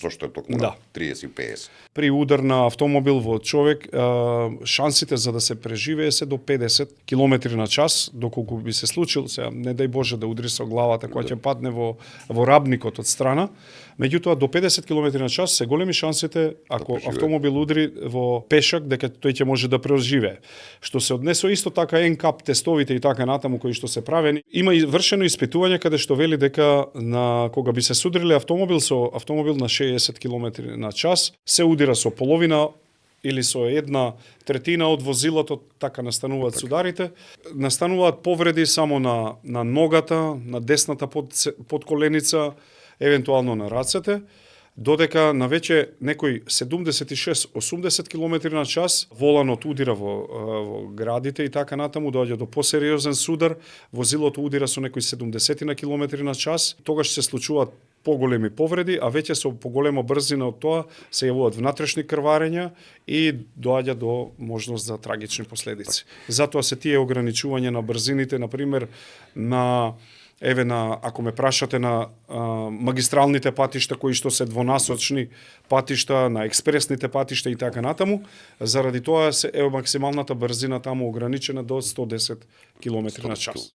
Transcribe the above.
зошто е токму на 30-50. При удар на автомобил во човек, шансите за да се преживее се до 50 км на час, доколку би се случил, сега не дај Боже да удри со главата која ќе падне во рабникот од страна, меѓутоа до 50 км на час се големи шансите ако автомобил удри во пешак дека тој ќе може да преживее. Што се однесува исто така НКАП тестовите и така натаму кои што се правени, има и вршено испитување каде што вели дека кога би се судриле автомобил на 60 км на час, се удира со половина или со 1/3 од возилото, така настануваат сударите. Настануваат повреди само на ногата, на десната подколеница, евентуално на рацете, додека на веќе некој 76-80 км на час воланот удира во градите и така натаму, доаѓа до посериозен судар, возилото удира со некој 70 на км на час, тогаш се случуваат поголеми повреди, а веќе со поголема брзина од тоа се јавуваат внатрешни крварења и доаѓа до можност за трагични последици. Затоа се тие ограничување на брзините, например, ако ме прашате на магистралните патишта кои што се двонасочни патишта, на експресните патишта и така натаму, заради тоа е максималната брзина таму ограничена до 110 км на час.